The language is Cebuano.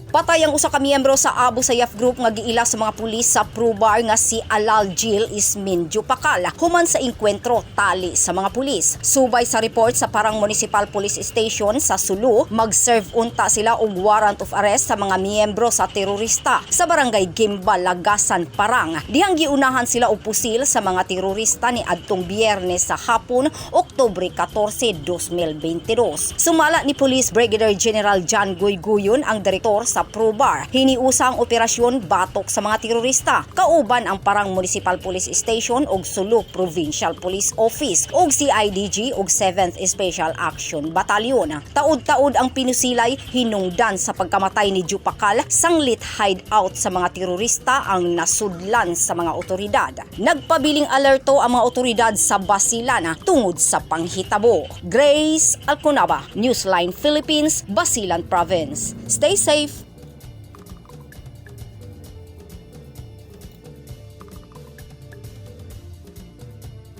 Patay ang usa ka miyembro sa Abu Sayyaf Group nga giila sa mga pulis sa Prubar nga si Alal Gil Ismin Jupakal human sa engkwentro tali sa mga pulis. Subay sa report sa Parang Municipal Police Station sa Sulu, mag-serve unta sila og warrant of arrest sa mga miyembro sa terorista sa Barangay Gimba, Lagasan, Parang. Dihang giunahan sila og pusil sa mga terorista ni adtong Biyernes sa hapon, Oktubre 14, 2022. Sumala ni Police Brigadier General John Guyguyon, ang direktor sa Probar, hiniusa ang operasyon batok sa mga terorista kauban ang Parang Municipal Police Station ug Sulu Provincial Police Office ug CIDG ug 7th Special Action Battalion. Taud-taud ang pinusilay hinungdan sa pagkamatay ni Jupakal, sanglit hideout sa mga terorista ang nasudlan sa mga otoridad. Nagpabiling alerto ang mga otoridad sa Basilan tungod sa panghitabo. Grace Alconaba, Newsline Philippines, Basilan Province. Stay safe.